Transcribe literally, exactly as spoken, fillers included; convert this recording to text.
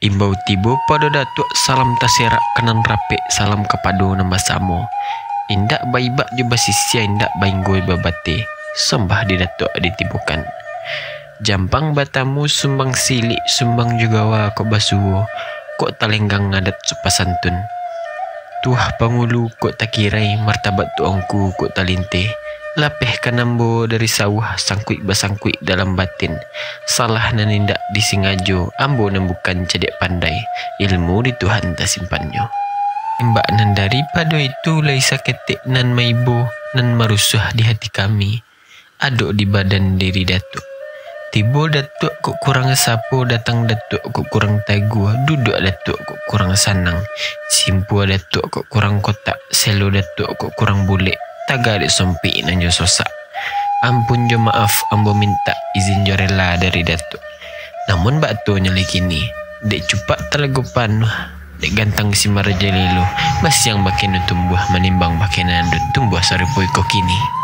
Imbau tibo pado Datuak, salam taserak ka nan rapek, salam kapado nan basamo. Indak baibak jo basisia, indak bainggo jo babateh, sambah di Datuak ditibokan. Jampang batamu sumbang silik, sumbang jo gawa kok basuo, kok talenggang adat sopan santun. Tuah pangulu kok takirai, martabat tuangku kok talinteh. Lapehkan ambo dari sauah, sangkuik basangkuik dalam batin. Salah nan indak disingajo, ambo nan bukan cadiak pandai, ilmu di Tuhan tasimpannyo. Imbak nan daripado itu, lai saketek nan maibo, nan marusuah di hati kami. Adok di badan diri Datuak. Tibo Datuak kok kurang sapo, datang Datuak kok kurang taguah, duduak Datuak kok kurang sanang, simpua Datuak kok kurang kotak, selo Datuak kok kurang bulek, taga dek sompik nan jo sosak. Ampun jo maaf, ambo mintak izin jo rela dari Datuak. Namun bak atonyo lai kini, dek cupak talago panuah, dek gantang si marajo lelo, basiang bakeh nan tumbuah, manimbang bakeh nan ado, tumbuah sarupo iko kini.